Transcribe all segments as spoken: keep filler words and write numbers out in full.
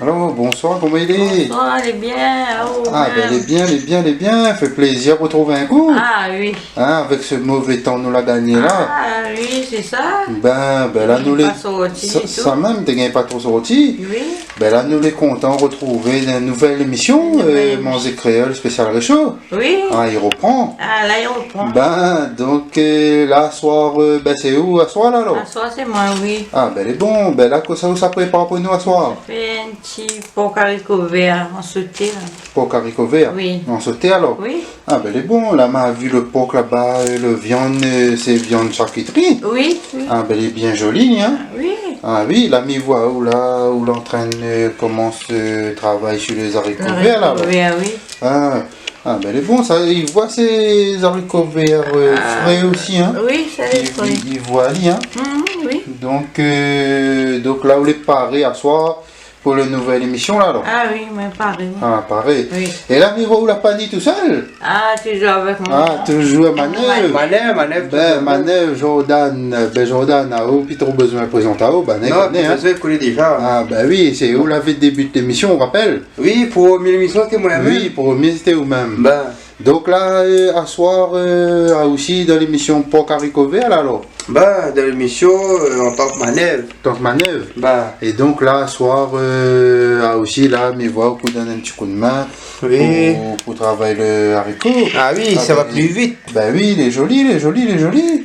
Alor, bonsoir, koman i lé ? Bonsoir, lé bien. Ah, bin, lé bien, lé bien, lé bien. Fé plézir pou trouv in kou. Ah oui. Hein, avèk se mové tan nou la gagné la. Ah oui, sé sa. Bin, bin la, nou lé pa sorti sa, ditou. Sa mèm, té gingn pa tro sorti. Oui. Bin la, nou lé kontan rotrouvé dan in nouvèl émisyon, euh, Manzé Kréol spésial Résho. Oui. Ah, i ropran. Ah, la, i ropran. Bin, donk, euh, la, aswar, euh, bin, sé ou aswar la, alor ? Aswar, sé moin, oui. Ah, bin, lé bon. Bin la, kosa ou sa prépar pou nou aswar ? Fé in ti por zariko vèr an soté, la. Por zariko vèr ? Oui. An soté, alor ? Oui. Ah, bin, lé bon. La, ma vi lo por laba, euh, lo viann, euh, sé viann sharkitri. Oui, oui. Ah, bin, lé bien zoli, hein ? Ah, oui. Ah oui, la, mi voi ou la, ou lé antrin, euh, komans, euh, travay su lé zariko vèr, la, alor. Zariko vèr, oui. Ah, ah, bin, lé bon, sa, i voi sé zariko vèr, euh, fré osi, hein. Ah, oui, sa, lé fré. I, i voi ali, hein. Mhm, oui. Donk, euh, donk la, ou lé paré aswar pou lo nouvèl émisyon la, alor. Ah oui, moin paré, oui. Ah, paré. Oui. É la, mi voi ou la pa ni tousèl. Ah, toujour avèk mon... Ah, toujour manèv. Manèv, manèv, toujour. Bin, manèv, Jordan, bin, Jordan, ah, ou pi tro bézoin prézant aou, bin, non, pi bézoin, koné déza. Ah, bin oui, sé ou la vi début lémisyon, ou rapèl ? Oui, promié lémisyon, sété moin mèm. Oui, promié, sété ou mèm. Bin. Donk la, euh, aswar, euh, ah, osi dan lémisyon Por zariko vèr, la, alor ? Bin, dan lémisyon, euh, an tan ke manèv. An tan ke manèv. Bin. É donk la, aswar, euh, ah, osi, la, mi voi ou pou donn in ti koudmin pou, pou travay lo zariko. Ah oui, sa va pli vit. Bin oui, lé zoli, lé zoli, lé zoli.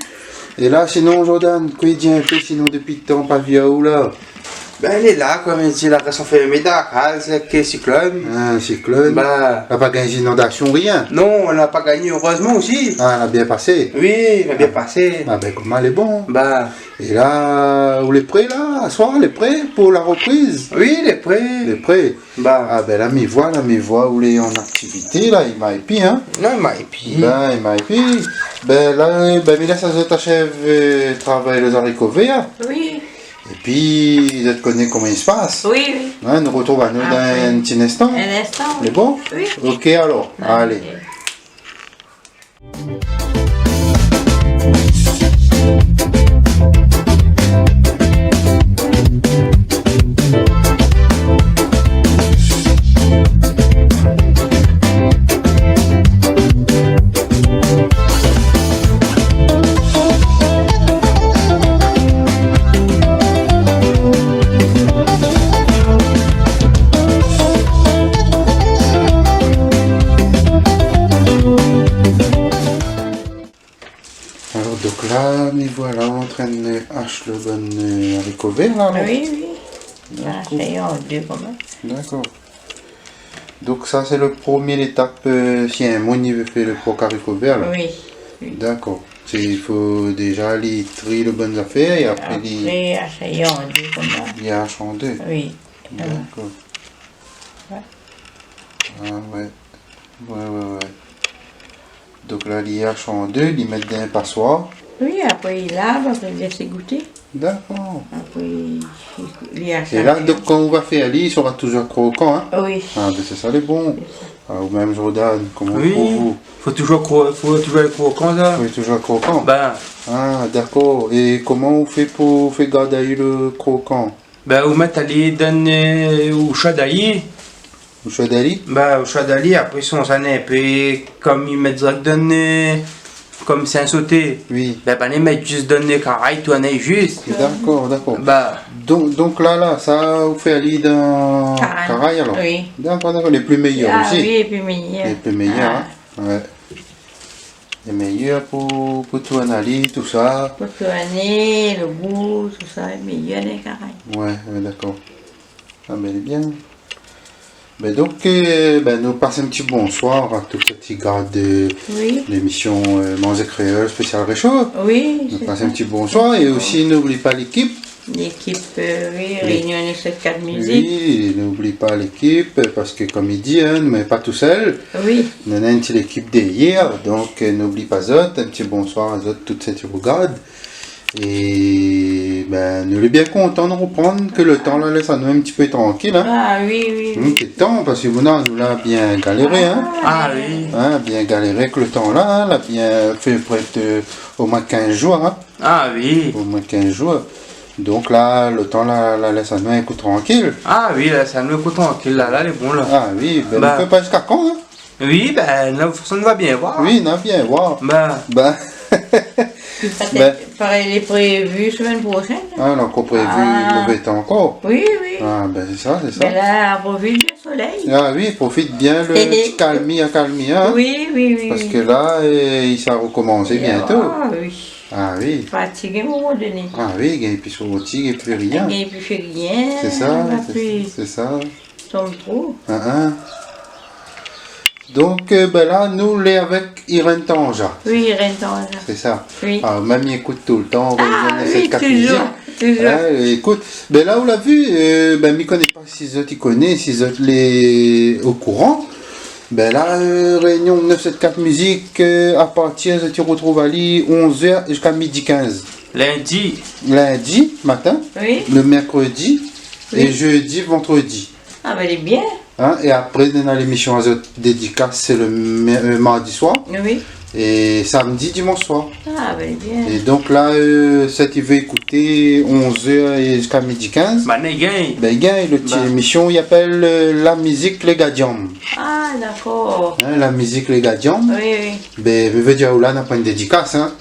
É la, sinon, Jordan, kosa i di in pé, sinon, dopi tan pa vi aou la ? Bin, lé la, konm i di, la rès anfèrmé dan la kaz, sé ke siklone. Ah, siklone. Bin. La pa gingn inondasyon, rien. Non, la pa gingn, erèzman osi. Ah, la bien pasé. Oui, la bien pasé. Ah bin, koman, lé bon. Bin. É la, ou lé pré la, aswar, lé pré pou la ropriz ? Oui, lé pré. Lé pré. Bin. Ah bin, la, mi voi, la, mi voi ou lé an aktivité, la, i may pi, hein ? Non, i may pi. Bin, i may pi. Bin, la, bin, mi lès azot ashèv, euh, travay lo zariko vèr. Oui. Épi, zot i koné koman i spas. Oui, oui. Hein, nou rotrouv anou dan in ti instan. Apré. In instan, oui. Lé bon ? Oui. Ok, alor. Alé. Alor, donk la, mi voi la antrin ash lo bann, euh, zariko vèr la, alor. Oui, oui. Dakor. La, sé an dé koman. Dakor. Donk sa, sé lo promié létap, euh, si in moun i vé fé lo por zariko vèr la. Oui, oui. Dakor. Sé, i fo déza li tri lo bann zafèr é apré li... Apré, ash an dé koman. Li ash an dé. Oui. Dakor. Ouais. Ah ouais. Ouais, ouais, ouais. Donk la, li ash an dé, li mèt dan in paswar. Oui, apré li lav, apré li lès gouté. Dakor. Apré li ash an dé. É la, donk, kan ou va fé ali, i sra toujour krokan, hein ? Oui. Ah bin, sé sa lé bon. Sé sa. Ah, ou mèm, Jordan, koman ou trouv ? Oui. Fo toujour kro-, fo toujour èt krokan, sa. Fo toujour èt krokan. Bin. Ah, dakor. É koman ou fé pou fé gard ali lo krokan ? Bin, ou mèt ali dan, euh, ou shod ali. Ou shod ali ? Bin, ou shod ali, apré, si ou sa in pé, konm i mèt dirèk dan, euh, konm sé in soté. Oui. Bin, pa ni mèt zis dan karay, tourn zis. Dakor, dakor. Bin. Donk, donk la, la, sa, ou fé ali dan karay, alor ? Karay. Oui. Dakor, dakor. Lé pli méyèr osi. Ah oui, lé pli méyèr. Lé pli méyèr, hein. Ah. Ouais. Lé méyèr pou, pou tourn ali, tousa. Pou tourné, lo gou, tousa, lé méyèr dan karay. Ouais, ouais, dakor. Ah bin, lé bien. Bin donk, euh, bin, nou pas in ti bonswar a tout sak i gard, euh, lémisyon, euh, Manzé Kréol spésial Résho. Oui, sé sa. Nou pas in ti bonswar é osi, noubli pa lékip. Lékip, euh, oui, Réunion neuf sept quatre Musique. Oui, n'oubli pa lékip, parske konm i di, hein, nou lé pa tousèl. Oui. Nou néna in ti lékip dèrièr, donk, euh, n'oubli pa zot, in ti bonsoir azot, tout sak i rogard. É, ben, nou lé bien kontan de reprann, ke le tan la lès anou in ti pé trankil, hein. Ah, oui, oui, oui. Té tan, parske nou la, nou la bien galéré, hein. Ah, oui. Hein, bien galéré èk le tan la, hein, la bien fé près de, euh, omoin kinz zour, hein. Ah, oui. Omoin kinz zour. Donk la, le tan la, la lès anou in kou trankil. Ah, oui, la lès anou in kou trankil, la, la, lé bon, la. Ah, oui, ben, nou pé pa ziska kan, hein. Oui, ben, la, sa nou va bien voir. Oui, nou va bien voir. Ben. Ben. Pétèt, ben, parèy, lé prévu semèn proshèn. Ah, nou la ankor prévu mové tan ankor. Oui, oui. Ah, ben, sé sa, sé sa. Mé la, profit du solèy. Ah oui, profit bien le ti kalmi, akalmi, hein. Oui, oui, oui. Parske la, euh, sa i rokomans bientôt. Ah, oui. Ah, oui. Fatigé, moman doné. Ah, oui, gingn pi sorti, gingn pi fé rien. Gingn pi fé rien. Sé sa, sé sa. Tonm tro. Hein, hein. Donk, euh, ben la, nou lé avèk Irène Tanja. Oui, Irène Tanja. Sé sa. Oui. Ah, mèm i ékout toultan, ah, Réunion oui, neuf sept quatre Musique. Toujours, toujours. Hein, ékout, ben la, ou la vi, euh, ben, mi koné pa si zot i koné, si zot lé o kouran. Ben la, euh, Réunion neuf sept quatre Musique, euh, a partir, zot i retrouv ali onz zèr ziska midi kinz. Lindi. Lindi matin, oui, le mercredi, oui, é jeudi, vendredi. Ah, ben, lé bien. Hein, é apré, néna lémisyon azot dédikas, sé le mè-, euh, mardi soir. Oui. É samdi, dimansh soir. Ah, ben, bien. É donk la, euh, sak i vé ékouté onz zèr é ziska midi kinz, ben, i gingn. Ben, i gingn. Le ti, ben, lémisyon i apèl, euh, La mizik lé gadianm. Ah, dakor. Hein, La mizik lé gadianm. Oui, oui. Ben, vé dir, ou la, na pa in dédikas, hein.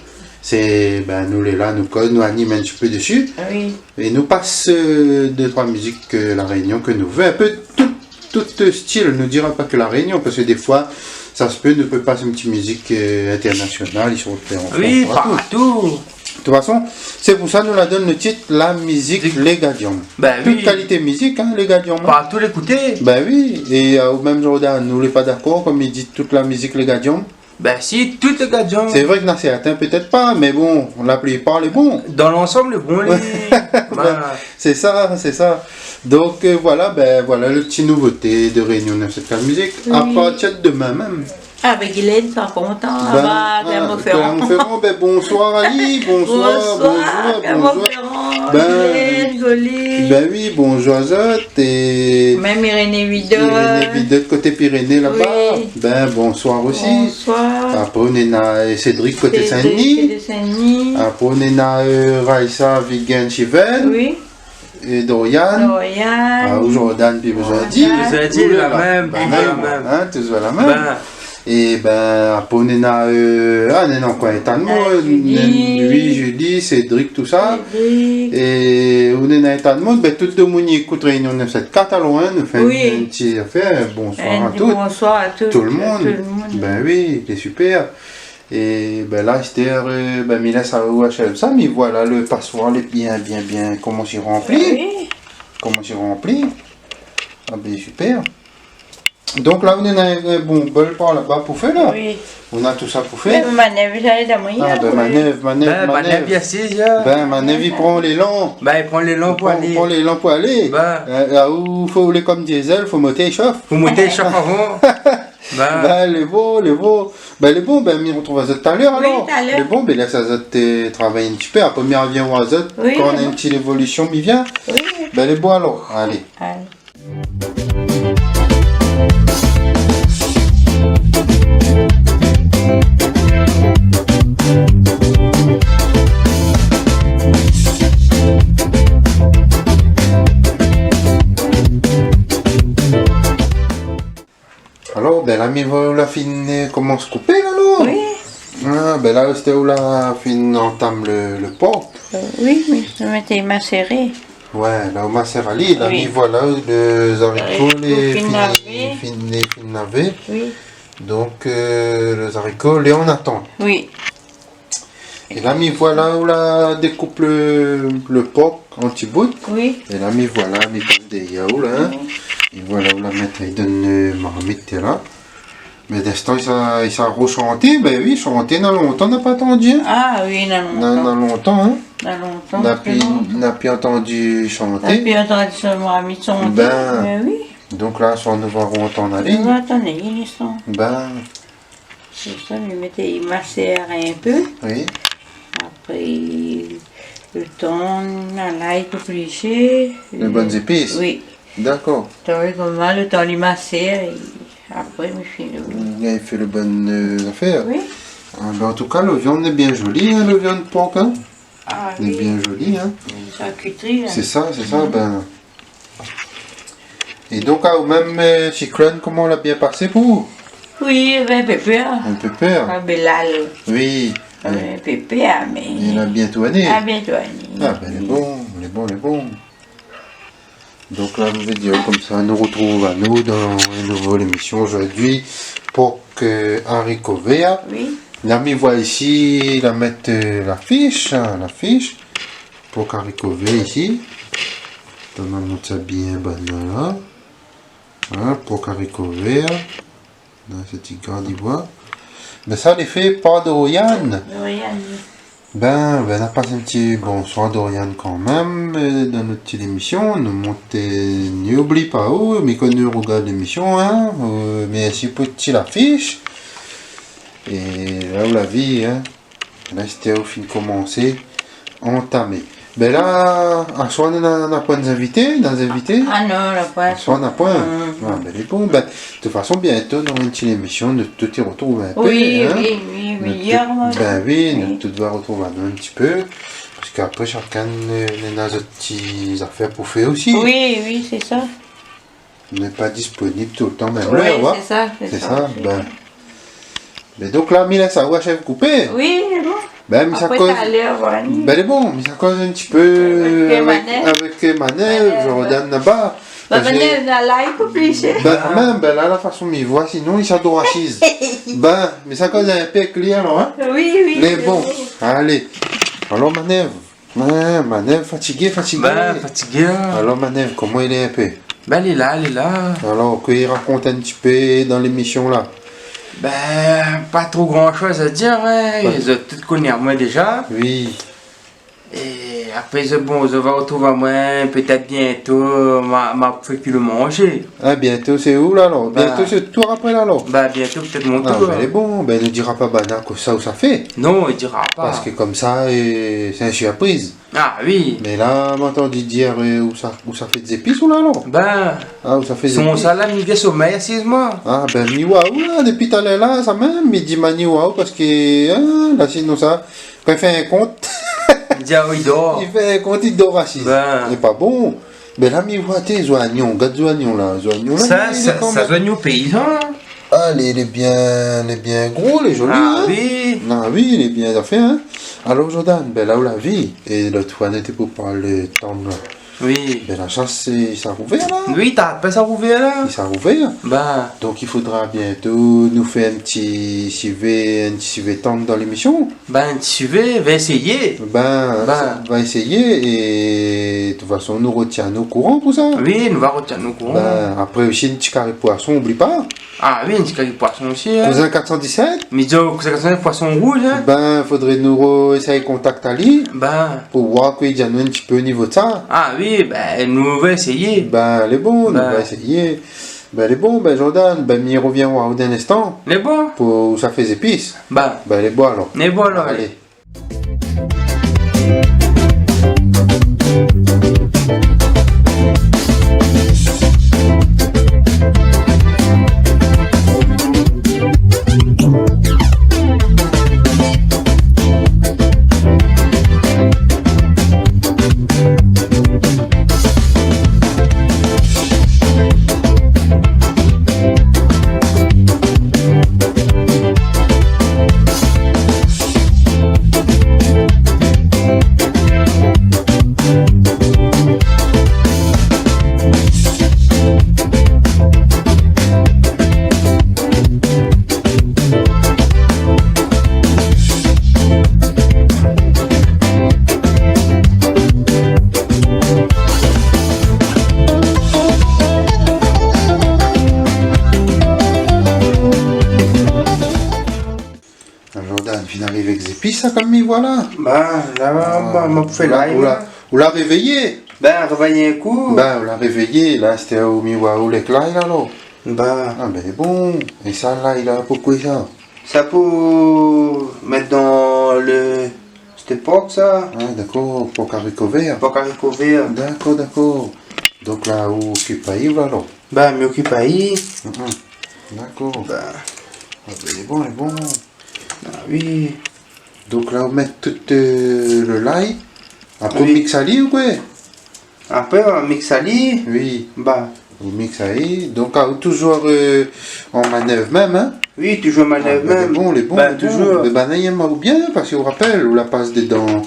Sé, ben, nou lé la, nou koz, nou anim in ti pé dési. Ah, oui. É nou pas, euh, dé, troi mizik, euh, La Rényon ke nou vé, in pé tout, tout, euh, stil, nou dira pa ke La Rényon, parske défoi, sa se pé, nou pé pas in ti mizik, euh, intèrnasyonal, i sort an Frans, partou. Oui, partou. De tout fason, sé pou sa nou la donn le tit La mizik lé gadianm. Ben oui. Tout kalité mizik, hein, lé gadianm, hein. Partou lé ékouté. Ben oui, é, euh, ou mèm Jordan, ou lé pa dakor, konm i di tout la mizik lé gadianm. Ben si, tout lé gadianm. Sé vré ke na sèrtin, pétèt pa, mé bon, la plipar lé bon. Dan lansanm, lé bon, lé, ben, ben, sé sa, sé sa. Donk, euh, voila, ben, voila le ti nouvoté de Réunion neuf sept quatre Musique. Oui. A partir de domin mèm. Ah, ben, Guylaine, pa kontan, ben, ah, Clermont-Ferrand. Clermont-Ferrand, ben, bonsoir ali, bonsoir, bonsoir, bonsoir. Clermont-Ferrand, ben, Guylaine, Jolie. Ben oui, bonjour azot. Té mèm Irénée Vidot. Irénée Vidot koté Piréné laba. Oui. Ben, bonsoir osi. Bonsoir. Apré, néna, euh, Cédric koté Saint-Denis. Cédric koté Saint-Denis. Apré, néna, euh, Raïssa, Vigen, Chiven. Oui. É Dorian. Dorian. Ah, ou Jordan, pi bezoin di. Jordan. Bezoin di, la mèm, la mèm. Ben, hein, touzour la mèm. Ben. É ben, apré, néna, euh, ah, néna ankor in ta d'moun, ah, Julie. Néna, oui, Julie, Cédric, tousa. Cédric. É ou néna in ta d'moun, ben, tout demoun i ékout Réunion neuf sept quatre, alor, hein, nou fé in, oui, in ti zafèr, bonsoir a tout. Bonsoir a tout, tout le moun. Tout le moun. Ben oui, sé super. É ben la, astèr, euh, ben, mi lès aou ashèv sa, mi voi la le pasoir lé bien, bien, bien, komans i ranpli. Oui. Komans i ranpli. Ah ben, super. Donk la, ou néna in, in bon bol par laba pou fé, la. Oui. Ou néna tousa pou fé. Mé manèv, sa lé dan mon... Ah, ben, manèv, manèv, ben, manèv, manèv. Ben, manèv i pran lélan. Ben, i pran lélan pou alé. I pran lélan pou alé. Ben. Euh, la ou fo roulé konm dizèl, fo moté shof. Fo moté shof avan. Ben. Ben, lé bon, lé bon. Ben, lé bon, ben, mi retrouv azot talèr, alor. Oui, talèr. Lé bon, ben, lès azot, euh, travay in ti pé. Apré, mi arvien oir azot, oui, kan néna in ti lévolisyon, mi vien. Oui. Ben, lé bon, alor. Alé. Alé. Alor, ben la, mi voi ou la fine, euh, komans koupé la, non ? Oui. Ah, ben la, astèr ou la fine antam le, le por. Euh, oui, oui, mi mèt maséré. Ouais, la ou masèr ali, la, oui, mi voi la, lé zariko, zariko lé fine, fine lavé. Fine, fine lavé. Oui. Donk, euh, lé zariko lé an atant. Oui. É la, mi voi la ou la dékoup le, le por an ti bout. Oui. É la, mi voi la, mi pas dèrièr ou la, hein. Oui. É voila, ou la mèt, i donn, euh, marmit la. Mé d'in instan, i sa, i sa roshanté, bin oui, shanté, na lontan, na pa antandu, in. Ah oui, na lontan. Na, na lontan, in. Na lontan, na pi, na pi antandu shanté. Na pi antandu son mari shanté, bin oui. Donk la, sa nou va antann ali. Nou va antann ali, in instan. Bin. Sé sa, mi mèt, mi masèr in pé. Oui. Apré, lo tan, la, lay pou plishé. Lé bone zépis. Oui. Dakor. Tan, koman, lo tan li masèr, é apré, mi fé lo... Li fé lo bone, euh, zafèr. Oui. Ah, bin, an tou ka, lo viann lé bien zoli, in, lo viann por, in. Ah oui. Lé bien zoli, in. Sa kui, in. Sé sa, sé sa, bin. É donk, ah, ou mèm, euh, siklone, koman, la bien pasé pou ou ? Oui, avèk in pé pèr. In pé pèr ? Ah, bin la, lo... Oui. Euh, in pé pèr, mé... Li la bien tourné. Ah, bien tourné. Ah, bin, lé bon, lé bon, lé bon. Donk la, mi vé dir konmsa, nou rotrouv anou dan in nouvo lémisyon zordi, por, euh, zariko vèr. Oui. La, mi voi isi, la mèt, euh, lafish, in, lafish. Por zariko vèr isi. Atann, ma mont sa bien, bann la. In, por zariko vèr. La, sé ti gard i voi. Mé sa lé fé par Doriane. Doriane. Bin, bin, na pas in ti bonswar Doriane kanmèm, euh, dan nout ti lémisyon. Nou mont, euh, n'oubli pa ou, mi koné ou rogard lémisyon, in. Euh, mèrsi pou ti lafish. É la, ou la vi, in. La, sété ou fine komansé antamé. Bin la, aswar, na, na poin zinvité, na zinvité ? Ah non, na poin. Aswar, na poin. Mm. Ah, bin, lé bon. Bin, de tout fason, bientô, dan in ti lémisyon, nou tout i rotrouv in pé, oui, in. Oui, oui, nou tout, bin oui, nou tout va rotrouv anou in ti pé. Parske apré, shakinn, euh, néna zot ti zafèr pou fé osi. Oui, oui, sé sa. Nou lé pa disponib toultan mèm lèr, oui, wa. Sé sa, sé sa, sé sa. Bin, bin, donk la, mi lès aou ashèv koupé. Oui, lé bon. Bin, mi sa koz. Apré, talèr, voilà. Bin, lé bon, mi sa koz in ti pé avèk, avèk Manèv. Avèk Manèv, Manèv, Jordan laba. Bin, parske Manèv, na lay pou plishé. Bin, mèm, bin, la, la fason mi voi, sinon, li sa dor asiz. Bin, mi sa koz in pé èk li, alor, in. Oui, oui, lé bon. Lé bon. Alé. Alor, Manèv. Ah, Manèv fatigé, fatigé. Bin, fatigé, in. Alor, Manèv, koman i lé in pé ? Bin, li lé la, li lé la. Alor, kosa i rakont in ti pé dan lémisyon la ? Bin, pa tro gran shoz a dir, in. Ouais. Zot tout i koné amoin déza. Oui. É apré, zot, bon, zot va rotrouv amoin pétèt bientô, ma, ma fé kui lo manzé. Ah, bientô, sé ou la, alor ? Bin. Bientô, sé tour apré la, alor ? Bin, bientô, pétèt mon tour. Ah, bin, lé bon, bin, nou dira pa banna kosa ou sa fé. Non, i dira pa. Parske konmsa, euh, sé in sirpriz. Ah oui. Mé la, ma antann dir, euh, ou sa, ou sa fé dé zépis ou la, alor ? Bin, ah, ou sa fé dé zépis. Son sa la, mi gingn somèy asiz amoin. Ah, bin, mi oi ou la, dopi talèr la, sa mèm, mi di ma ni oi ou parske, in, la, sinon sa, kan i fé in kont. Li di, ah oui, i dor. I fé in kont, i dor asiz. Bin. Lé pa bon. Bin la, mi voi, té, zoignon, gard zoignon la, zoignon la, sa, lé sa, kan mèm, zoignon péizan, in. Ah, lé, lé bien, lé bien gro, lé zoli, in. Ah oui. Ah oui, lé bien zafèr, in. Alor, Jordan, bin la, ou la vi, é lot foi, nou té pou parl tann la. Oui. Bin la, sa, sé, sa rouvèr la. Oui, ta pa sa rouvèr la. Sa rouvèr. Bin. Donk, i fodra bientô nou fé in ti sivé, in ti sivé tann dan lémisyon. Bin, ti sivé, va éséyé. Bin, bin, sa, va éséyé é de tout fason, nou rotien anou okouran pou sa. Oui, nou va rotien anou okouran. Bin, apré osi, in ti kari poison, oubli pa. Ah oui, in ti kari poison osi, in. Kouzin kat san disèt. Mi di, oh, Kouzin kat san disèt, poison rouz, in. Bin, fodré nou rééséy kontakt ali. Bin. Pou oir kosa i di anou in ti pé o nivo de sa. Ah oui, bin, nou va éséyé. Bin, lé bon, nou va éséyé. Bin, lé bon, bin, Jordan, bin, mi rovien oir aou dan in instan. Lé bon. Pou sa fé zépis. Bin. Bin, lé bon, alor. Lé bon, alor. Alé. Kisa kan mi voi la ? Bin, la, bin, ma fé la, lay, ou la, la. Ou la révéyé ? Bin, révéyé in kou. Bin, ou la révéyé, la, sété ou mi voi ou lé èk lay la, alor. Bin. Ah, bin, bon. É sa, lay la, pou koué sa ? Sa pou mèt dan le, sété pork, sa. Ah, dakor, pork ariko vèr. Pork ariko vèr. Dakor, dakor. Donk la, ou okip ali, alor ? Bin, mi okip ali. Mhm. Dakor. Bin. Ah, bin, lé bon, lé bon. Ah oui. Donk la, ou mèt tout, euh, le lay. Apré, oui, ou mix ali ou koué ? Apré, ou mix ali. Oui. Bin. Ou mix ali. Donk, ah, ou toujour, euh, an manèv mèm, in ? Oui, toujour an manèv mèm. Ah, bin, lé bon, lé bon, lé bon. Bin, toujour. Bin, banna i yèm aou bien, parske ou rapèl, ou la pas dedan,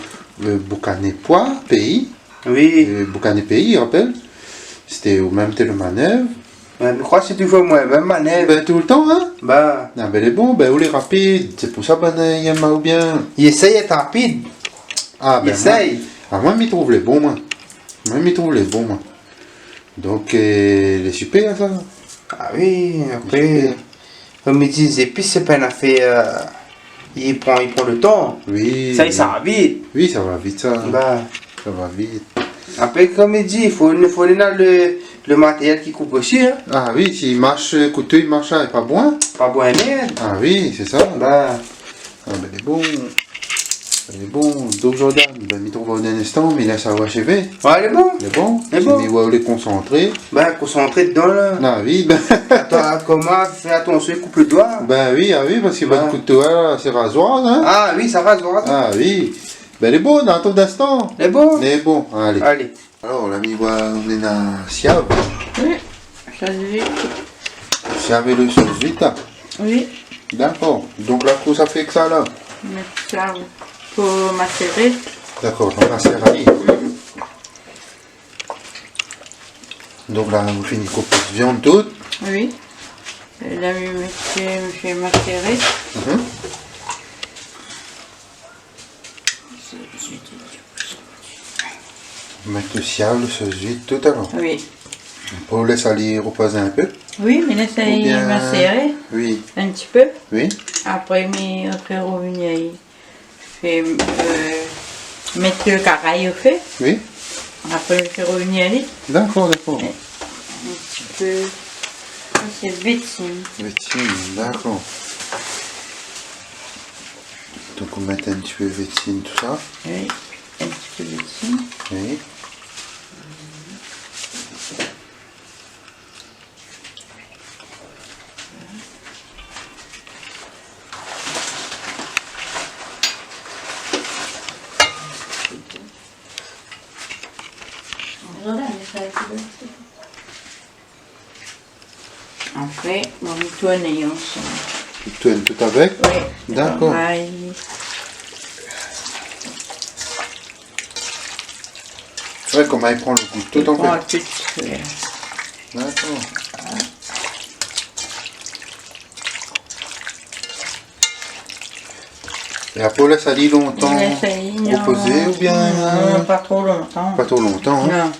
euh, boukané poi, péi. Oui. Euh, boukané péi, rapèl. Sété ou mèm té le manèv. Bin, mi kroi sé toujour moin, mèm manèv. Bin, toultan, in ? Bin. Ah, bin, lé bon, bin, ou lé rapid. Sé pou sa, bin, i yèm aou bien. I éséy èt rapid. Ah, bin, i éséy. Moin, ah, moin, mi trouv lé bon, moin. Moin, mi trouv lé bon, moin. Donk, euh, lé super, sa. Ah oui, apré, lé super. Konm i di, zépis, sé pa in afèr, euh, i pran, i pran le tan. Oui, oui. Sa, i sava vit. Oui, sa va vit, sa. Bin. Sa va vit. Apré, konm i di, fo, fo néna le, le matéryèl ki koup osi, in. Ah oui, si i marsh, kouto i marsh, sa lé pa bon, in. Pa bon, mèrd. Ah oui, sé sa. Bin. Ah bin, lé bon. Lé bon. Donk, Jordan, bin, mi trouv aou dan in instan, mi lès aou ashèv. Ouais, lé bon. Lé bon. Lé bon. Mi voi ou lé konsantré. Bin, konsantré dedan, la. Ah oui, bin. Atann, koman, fé atansion, i koup le doi. Bin oui, ah oui, parske, bin, ouais, kouto, la, sé razoir, in. Ah oui, sa razoir, sa. Ah oui. Bin, lé bon, dan in instan. Lé bon. Lé bon, alé. Alé. Alor, la, mi voi ou néna siav. Oui, sos zuit. Siav é le sos zuit, la. Oui. Dakor. Donk la, kosa ou fé èk sa, la ? Mèt sa pou maséré. Dakor, pou maséré. Mm. Donk la, ou fini koup viann tout. Oui. É la, mi mèt, mi fé maséré. Mhm. Mèt le siav, le sos zuit, tout alor. Oui. Pou lès ali repoz in pé. Oui, mi lès ali maséré. Oubien, oui. In ti pé. Oui. Apré, mi fé revenir ali. Fé, euh, mèt le karay o fé. Oui. Apré, mi fé revenir ali. Dakor, dakor. Ouais. In ti pé. Sa, sé vétsin. Vétsin, dakor. Donk, ou mèt in ti pé vétsin, tousa. Oui, in ti pé vétsin. Oui. Apré, bon, mi tourn ansanm. Ou tourn tout avèk ? Oui. Dakor. Paréy. Ouais, koman i pran le gou tout, an fèt. I pran tout, oui. Dakor. É apré, ou lès ali lontan repozé, non, oubien, non, pa tro lontan. Pa tro lontan, in ? Non.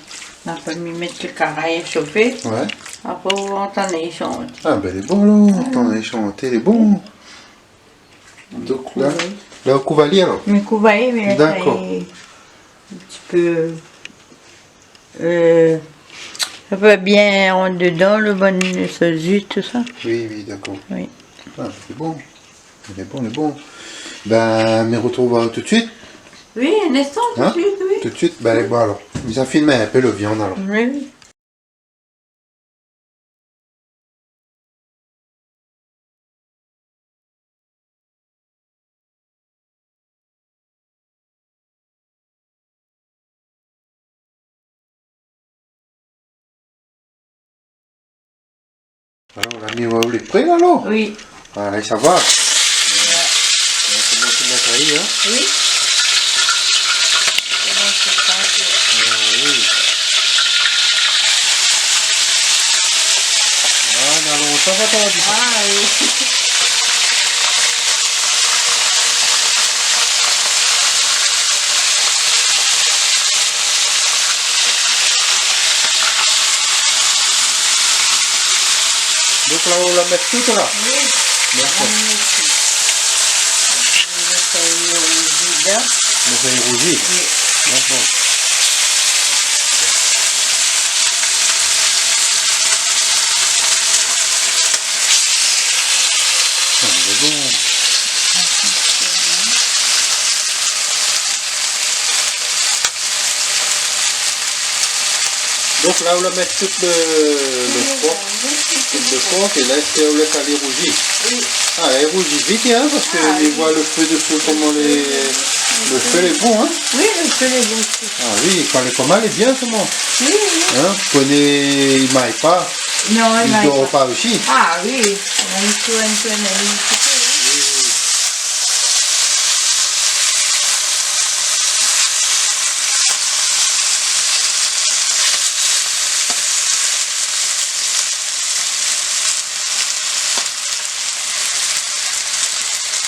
Apré, mi mèt le karay shofé. Ouais. Apré, ou antann ali shanté. Ah bin, lé bon, la, antann ali shanté, lé bon. Donk la, la, ou kouv ali, alor ? Mi kouv ali, mé sa, dakor, in ti pé, euh, sa pé bien rant dedan, le bann sos zuit, tousa. Oui, oui, dakor. Oui. Ah, lé bon. Lé bon, lé bon. Bin, mi retrouv tout de suite. Oui, in instan, tout de suite, oui. Tout de suite, bin, alé, bon, alor. Mi sa film in pé le viann, alor. Oui, oui. Alor, la, mi voi ou lé pré, la, alor ? Oui. Alé, sa va. Voilà. Donk, koman ou mèt ali, in ? Oui. Koman ou fé sa, sé... Ah, oui. Ah, na lontan, sa, ou la di sa. Ah, oui. Donk la, ou la mèt tout la ? Oui. Dakor. La, mi mèt tout. Mi mèt sa Rouzi dedan. Mèt sa i rouzi. Oui. Dakor. Ah, lé bon. Donk la, ou la mèt tout le, le por, tout le por, é la, èske ou lès alé rouzi ? Oui. Ah, lé rouzi vit, hein, parske mi voi le fé desou, koman lé, le fé lé bon, hein ? Oui, le fé lé bon. Ah oui, kan lé konmsa, lé bien, koman ? Oui, oui. Hein, koné, i may pa. Non, i may pa. I dor pa osi. Ah oui, on tourne, tourne, tourne.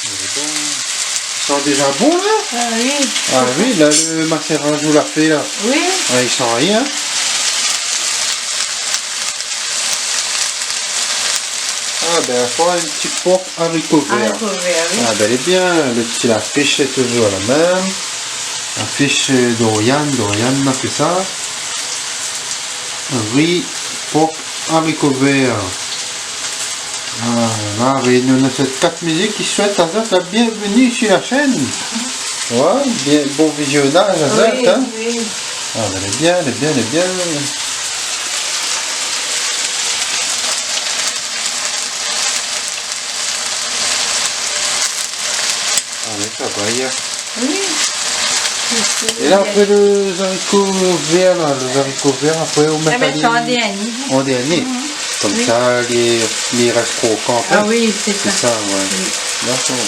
Lé bon. I san déza bon, la ? Ah oui. Ah oui, la, le maséraz ou la fé, la. Oui. Ah, i san rien. Ah ben, ankor in ti por zariko vèr. Zariko vèr, oui. Ah ben, lé bien, le ti lafish lé touzour la mèm. Lafish, euh, Dorian, Dorian la fé sa. Ri, por, zariko vèr. Ah, la, Réunion neuf sept quatre Musique i souèt azot la bienvenu sur la chaîne. Ouais, bien, bon visionnage azot, oui, hein. Oui. Ah, ben, lé bien, lé bien, lé bien. Ah, mé sa va, ya. Oui. É la, apré, le zariko vèr, la, le zariko vèr, apré, ou mèt an dernié. An dernié. Mhm. Konmsa, li, li rès krokan apré. Ah oui, sé sa. Sé sa, ouais. Oui. Dakor.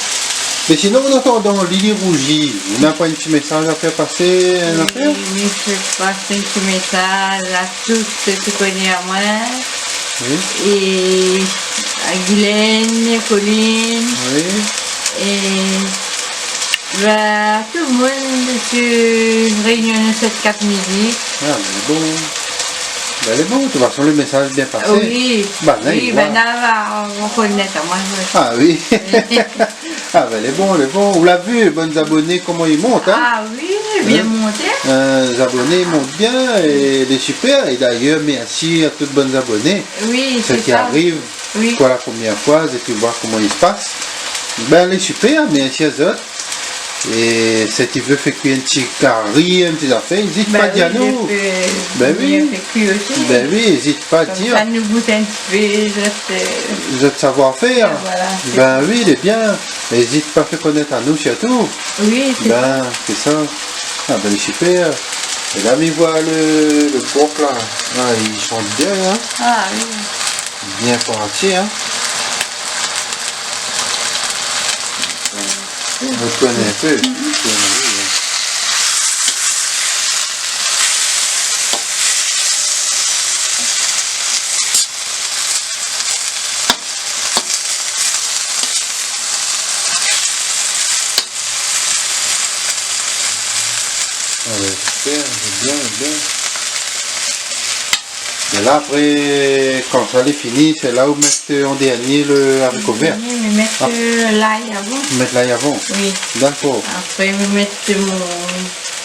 Mé sinon, an atandan, li, li rouzi, ou na pa in ti mésaz a fé pasé, in afèr ? Oui, mi fé pas in ti mésaz a tout sak i koné amoin. Oui. É a Guylaine, Pauline. Oui. É, ben, tout le monde sur Réunion neuf sept quatre Musique. Ah, ben, lé bon. Ben, lé bon, de tout fason, le mésaz lé bien pasé. Oui. Ben, la, oui, i voi. Ben, la, va, va rekonèt amoin, ouais. Ah, oui. Ah, ben, lé bon, lé bon. Ou la vi, bann zaboné, koman i mont, hein ? Ah oui, bien monté. Hein ? Euh, zaboné i mont bien é lé super. É dayèr, mèrsi a tout bann zaboné. Oui, sé sa. Sak i ariv, oui, pou la promièr foi, zot i voi koman i pas. Ben, lé super, mèrsi azot. É sak i vé fé kui in ti kari, in ti zafèr, ézit pa di anou. Ben oui, lé fé, ben oui, fé kui osi. Ben oui, ézit pa di. Konmsa nou gout in ti pé zot, euh, zot savoir-faire. Voilà, sé sa. Ben oui, lé bien. Ézit pa fé konèt anou sirtou. Oui, sé sa. Ben, sé sa. Ah ben, super. É la, mi voi le, le por la. Ah, i shant bien, hein. Ah oui. Bien parti, hein. Ou koné in pé. Mhm. Ah ouais, super, bien, bien. É la, apré, kan sa lé fini, sé la ou mèt, euh, an dernié le zariko vèr. An dernié, mi mèt, ah, euh, lay avan. Ou mèt lay avan ? Oui. Dakor. Apré, mi mèt mon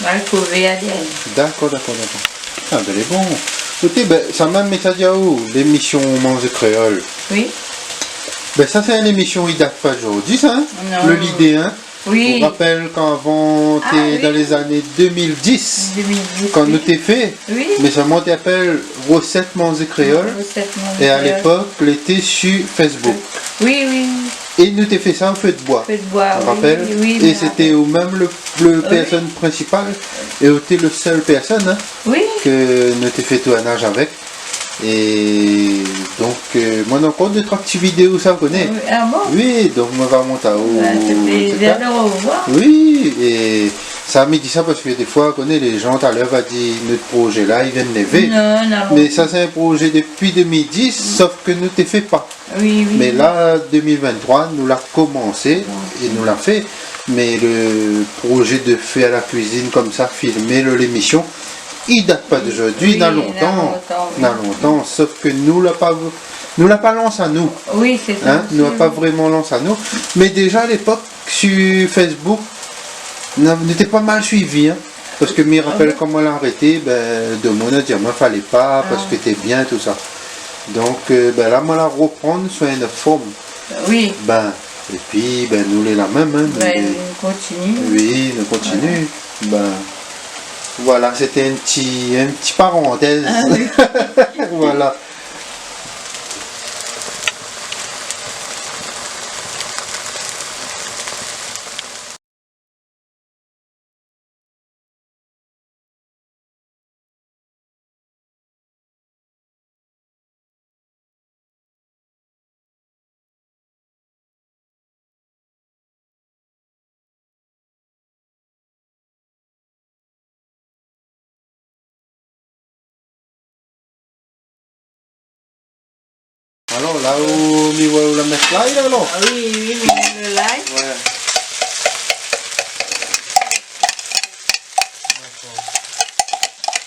zariko vèr an dernié. Dakor, dakor, dakor. Ah, ben, lé bon. Ékout, ben, sa mèm, mi sa di aou, lémision Manzé Kréol. Oui. Ben, sa, sé in lémision, i dat pa zordi, sa, hein ? Non. Le lidé, hein ? Oui. Ou rapèl kan avan, té dan lé zané deux mille dix, deux mille dix, kan nou té fé, oui, mé sa, moin té apèl Resèt Manzé Kréol. Resèt Manzé Kréol. É a lépok, lété su Facebook. Oui, oui. É nou té fé sa o fé d'boi. Fé d'boi, oui, oui. Ou rapèl ? É sété ou mèm le, le pèrsone prinsipal, é ou té le sèl pèrsone, hein, ke nou té fé tournaz avèk. É donk, euh, moin néna ankor dé troi ti vidéo, sa, ou koné. Oui, ah bon ? Oui, donk moin va mont aou, ah, sé bien de revoir. Oui, é sa, mi di sa parske défoi, ou koné, lé jan talèr va di, nout projé la, i vien lévé. Non, non. Mé sa, sé in projé dopi deux mille dix, sof ke nou té fé pa. Oui, oui. Mé la, deux mille vingt-trois, nou la komansé é nou la fé. Mé le projé de fèr la kuizine konmsa, filmé le, lémision, i dat pa d'ozordi, oui, na lontan. Na lontan, oui. Na lontan, sof ke nou la pa, Nou la pa lans anou. Oui, sé sa. Hein, nou la pa vréman lans anou. Mé déza, a lépok, sur Facebook, nou, nou té pa mal suivi, hein. Parske mi rapèl, kan moin la arété, bin, demoun la di amoin falé pa, parske té bien, tousa. Donk, euh, bin, la, moin la roprann sou in ot form. Oui. Bin, épi, bin, nou lé la mèm, hein, nou lé, nou kontinié. Oui, nou kontinié. Voilà. Bin, voilà, sété in ti, in ti parantèz. Ah oui. Voilà. Alor, la ou, mi voi ou la mèt lay la, alor ? Ah oui, oui, mi mèt lo lay. Ouais. Dakor.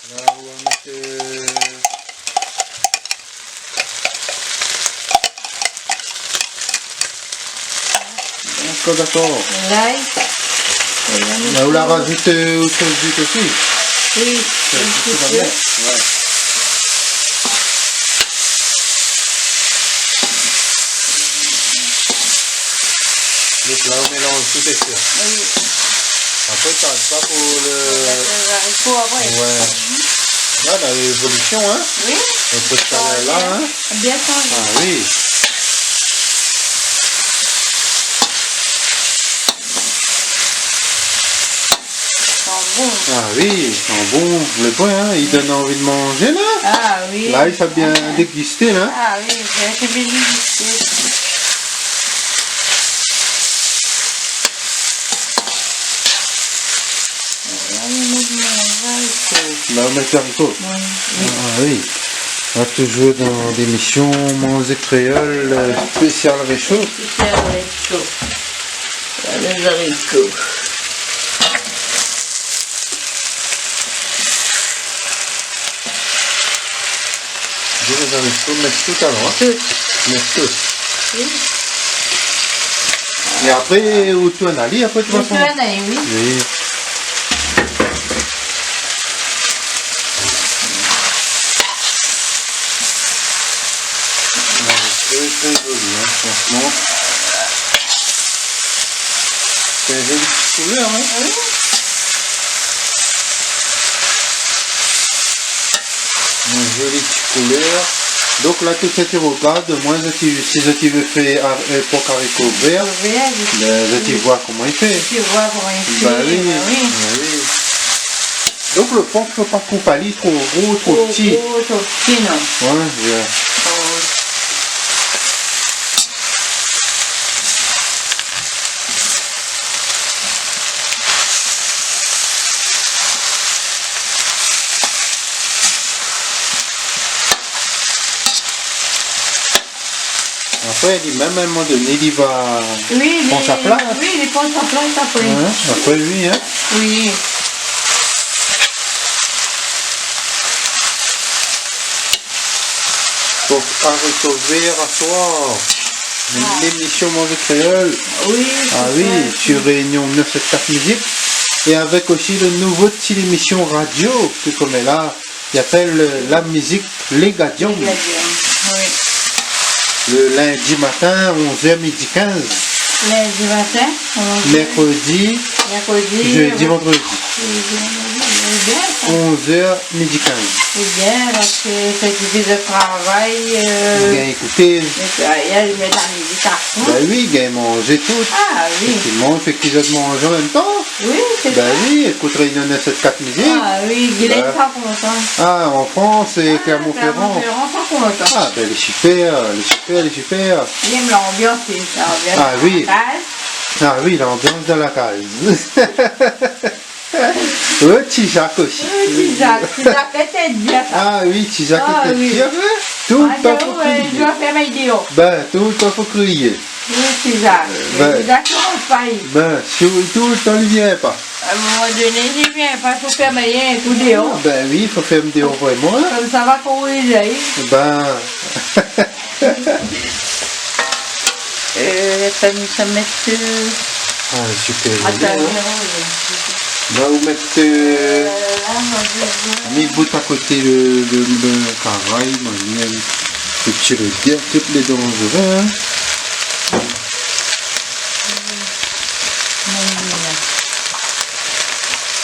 La ou va mèt, euh, Dakor, dakor. Lay. La ou la razout, euh, out sos d'huit osi ? Oui, in ti pé. Ouais. Donk la ou mélanz tout, sé sa ? Oui. Apré, sa va pou lo... Lo zariko apré. Ouais. La, la évolision, hein ? Oui. In pé d'salèr la, hein ? Bien sanzé. Ah oui. San bon. Ah oui, san bon. Lo pwin, hein, i donn anvi manzé, la. Ah oui. La, i sa bien dégusté, la. Ah oui, sé bien dégusté. Voilà, nou mèt mon zariko. La ou mèt zariko. Oui, oui. Ah oui. La, toujour dan lémision Manzé Kréol, euh, spésial résho. Spésial résho. Voilà lé zariko. Dé zariko, mèt tout alor, hein ? Tout. Mèt tout. Oui. É apré, ou tourn ali, apré, de tout fason. Ou tourn ali, oui. Oui. Ouais, trè, trè zoli, hein, fransman. Sé in zoli ti koulèr, hein. Oui. In zoli ti koulèr. Donk la, tout sak i rogard, omoin, zot i, si zot i vé fé, euh, por zariko vèr, bin, zot i voi koman i fé. Zot i voi koman i fé, bin oui. Bin oui. Donk lo por, fo pa koup ali tro gro, tro pti. Tro gro, tro pti, non. Ouais, bien. Oh. Apré, li mèm, a in moman doné, li va pran sa plas. Oui, li pran sa plas apré. Hein, apré, oui, hein. Oui. Donk, Zariko Vèr aswar. Ah. Lémision Manzé Kréol. Oui, sé sa. Ah oui, sur Réunion neuf sept quatre Musique. É avèk osi lo nouvo ti lémision radio, ke koméla, i apèl, euh, La Mizik Lé Gadianm. Lé Gadianm, oui. Lo lindi matin, onz èr, midi kinz. Lindi matin, onz èr. Mèrkrodi, mèrkrodi, zédi, oui, vandrodi. Zédi, vandrodi, oui, bien sa. Onz èr, midi kinz. Sé bien, parske sa i fé de travay, euh, i gingn ékouté. Nétoyaz, mèt la mizik a fon. Bin oui, i gingn manzé tout. Ah oui. Éfèktivman, i fé kuizin, manzé an mèm tan. Oui, sé sa. Bin oui, ékout Réunion neuf sept quatre Musique. Ah oui, Guylaine sra kontan. Ah, an Frans, sé Clermont-Ferrand. Clermont-Ferrand sra kontan. Ah, bin, lé super, lé super, lé super. Li èm lanbians, li, lanbians dan la kaz. Ah oui. Ah oui, lanbians dan la kaz. Oh, Ti Zak osi. Oh, Ti Zak, Ti Zak, lé tèt dir sa. Ah oui, Ti Zak, lé tèt dir, hein. Toultan fo kriyé. Ah, ouais, mi fé ma vidéo. Bin, toultan fo kriyé. Oui, Ti Zak. Bin, Ti Zak, sé mon fay. Bin, si, toultan li vien pa. A in moman doné, li vien pa pou fé mayin, tout déor. A bin oui, i fo fé déor vréman, in. Konmsa va korizé. Bin. Eu, sa nou sa mèt, eu, a, super. Atann, la, ou mèt, eu, la, moin, mi bout a koté le, le, le karay, moin, mi mèt le ti rogard, tout lé dan le vin, in. Maïzena.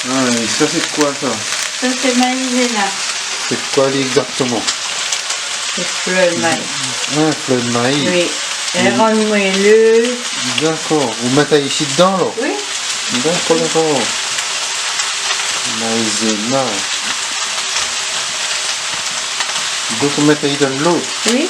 A, é sa, sé koi, sa ? Sa, sé maïzena. Sé koi, li, égzaktoman ? Sé flèr maï. A, flèr maï. Oui. Li rann moelleux. Dakor. Ou mèt isi dedan, alor ? Oui. Dakor, dakor. Maïzena. Donk, ou mèt ali dan dolo ? Oui.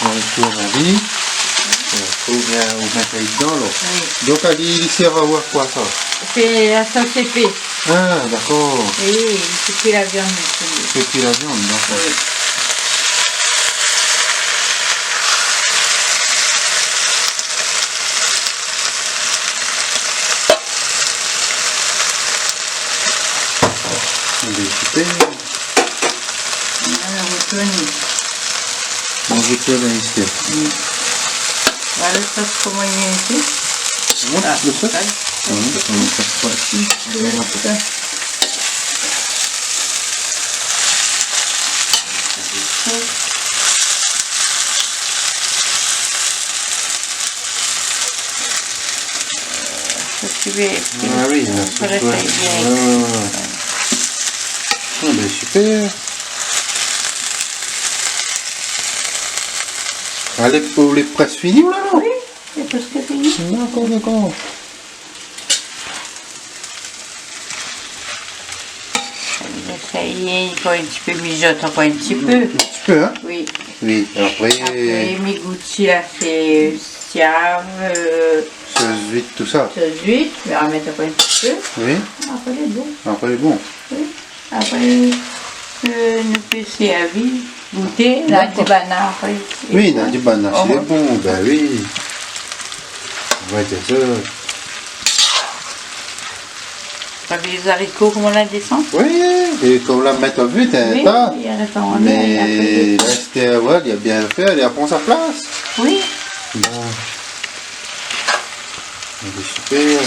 Ou tourn ali. É apré, ou vien, ou mèt ali dedan, alor. Oui. Donk, ali, li sèrv a koi, sa ? Sé la sos épé. A, dakor. Oui, sé kui la viann, mèt ali. Sé kui la viann, dakor. Oui. Lé super. Voilà, retourn. Ou retourn isi. Oui. Voilà, sa, koman i vien isi. Mont le fé. A, voilà, sa, sa, sa. Oui, voilà. Sa, ti vé, a oui, la, sa, sa, sa. Ouais, ouais, ouais. A bin, super. Alé, pou lé prèsk fini, la, non ? Oui, lé prèsk fini. Dakor, dakor. Sa i lé, i fo in ti pé mizot, ankor in ti pé. In ti pé, in ? Oui. Oui, apré. Apré, mi gout si la, sé, si la, eu, sos zuit, tout sa. Sos zuit, mi ramèt ankor in ti pé. Oui. Apré, lé bon. Apré, lé bon. Oui. Apré, eu, nou pé sèrvi, gouté, la. Dakor. Di banna apré. Oui, na di banna, sé bon, bin oui. Ou va dir sa. Apré, lé zariko, koman la désann ? Oui, é kom la mèt an vit, in ta. Oui, i rès an lèr, apré. Mé la, sété, ouais, li la bien fé, li la pran sa plas. Oui. Bon. Lé super.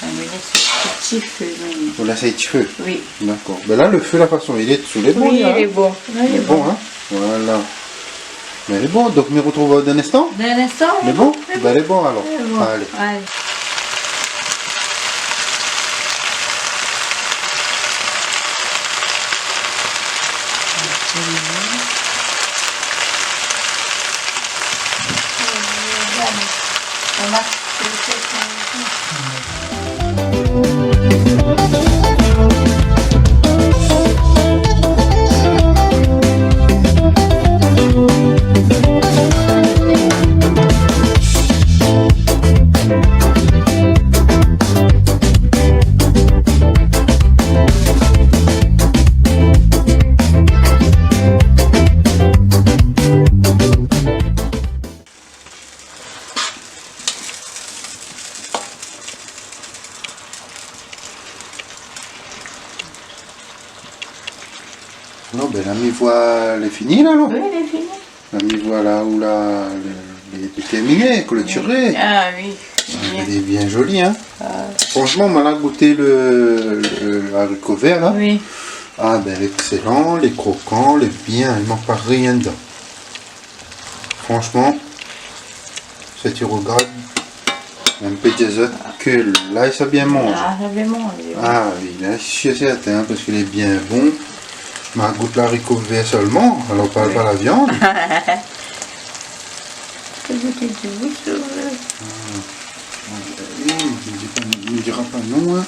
A, mé la, sé ti fé, non. Ou lès ali ti fé ? Oui. Dakor. Bin la, le fé, la fason li lé dsi, lé bon, oui, la, lé bon. Lé bon, in ? Voilà. Bin, lé bon. Donk, mi artrouv aou dan in instan. Dan in instan, lé bon. Lé bon ? Bin, lé bon, alor. Lé bon. Alé. Alé. Non, bin, la, mi voi lé fini, la, non ? Oui, lé fini. La, mi voi la, ou la, le, lé, lé tèrminé, klotiré. Oui. A, oui. A, lé bien zoli, in. A. Franshman, moin la gouté le, le zariko vèr, la. Oui. A, bin, lé ékselan, lé krokan, lé bien, i mank pa rien dedan. Franshman, si ti rogard, in pé dézot ke la, sa bien manzé. A, sa bien manzé, oui. A oui, la, sé sir é sèrtin, parske lé bien bon. Ma gout zariko vèr solman, alor parl pa la viann. Oui. Fé gouté di gou, si ou vé. A. A, oui, mi di pa, mi dira pa non, in.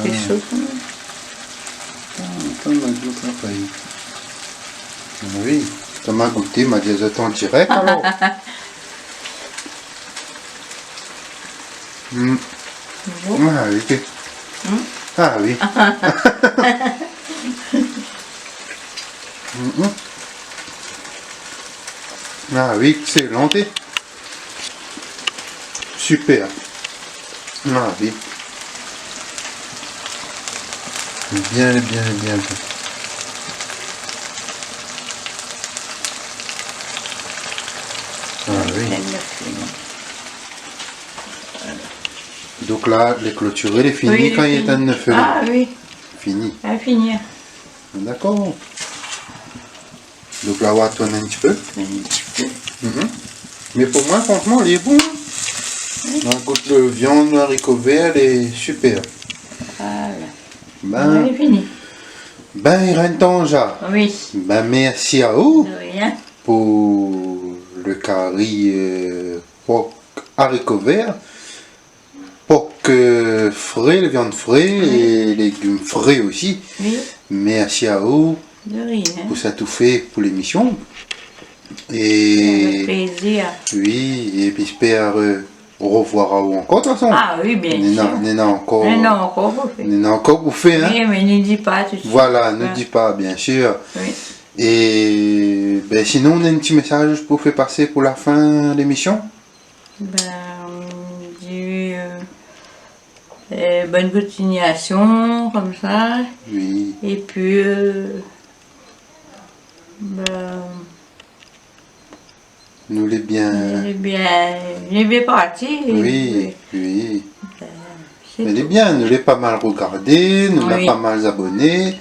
Sé sho, kan mèm. Atann, atann, ma gout la, pa. A oui, kan ma gouté, ma di azot an dirèk, alor. Mm. Bon. A, ok. Mm. Ah oui. Mm, mm. Ah oui, excellent, té. Super. Ah oui. Bien, bien, bien, bien. Ah oui. Donk la, lé klotiré, lé fini. Oui, lé fini. Kan i étinn lo fé la. Ah oui. Fini. Ah, fini. Dakor. Donk la, ou va tourn in ti pé. In ti pé. Mhm. Mé pou moin, fransman, lé bon, in. Oui. Ou gout lo viann, zariko vèr, lé super. Voilà. Bin, lé fini. Bin, Irène Tanja. Oui. Bin, mèrsi aou. De rien. Pou lo kari, euh, pork zariko vèr. Pork, euh, fré, lo viann fré, oui, é légim fré osi. Oui. Mèrsi aou. De rien. Pou sa tout fé pou lémisyon. É avèk plézir. Oui, épi j'espère, euh, revoir aou ankor, de tout fason. Ah oui, bien sûr. Néna, néna ankor, néna ankor pou fé. Néna ankor pou fé, in. Oui, mé nou di pa tout suit. Voilà, nou di pa, bien sûr. Oui. É, bin, sinon, ou néna in ti mésaz pou fé pasé pou la fin lémisyon ? Bin, di, euh, euh, bonne continuation, konmsa. Oui. Épi, euh, bin, nou lé bien. Nou lé bien, nou lé bien parti. Oui, oui. Bin, sé tout. Mé lé bien, nou lé pa mal regardé, nou na pa mal zaboné,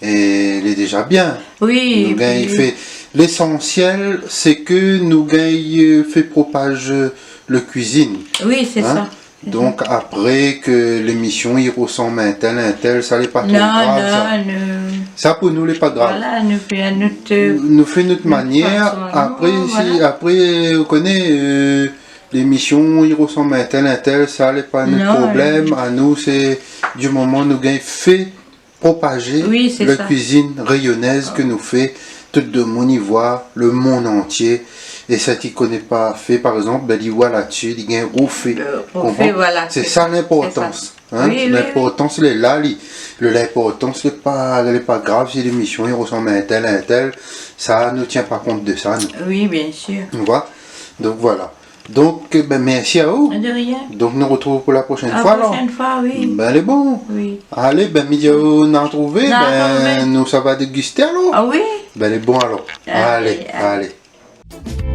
é lé déza bien. Oui, nou gingn fé, lésansyèl, sé ke nou gingn, euh, fé propaz, euh, lo kuizine. Oui, sé sa. Donk, apré ke lémisyon i rosanm intèl, intèl, sa lé pa tro grav, sa. Non, non, nou... Sa, pou nou, lé pa grav. Voilà, nou fé nout, euh, manièr. Nou fé nout fason, apré, si, voilà. Apré, ou koné, euh, lémisyon i rosanm intèl, intèl, sa lé pa nout problèm. Non, euh. Anou, sé di moman nou gingn fé propazé, oui, sé sa, la kuizine rényonèz ke nou fé, tout domoun i voi, lo monn antié, é sak i koné pa fé, par égzanp, bin, li voi ladsi, li gingn rofé. Euh, rofé, konpran ? Voilà, sé sa linportans, in ? Oui, oui, oui. Linportans lé la, li, lo, linportans lé pa, lé pa grav si lémisyon i rosanm intèl, intèl, sa, nou tien pa kont de sa, nou. Oui, bien sûr. Ou voi ? Donk, voilà. Donk, bin, mèrsi aou. De rien. Donk, nou artrouv pou la proshèn foi, alor. La proshèn foi, oui. Bin, lé bon. Oui. Alé, bin, mi di aou, nou artrouv, bin, nou sava dégisté, alor. Ah oui. Bin, lé bon, alor. Alé, alé. Alé, alé.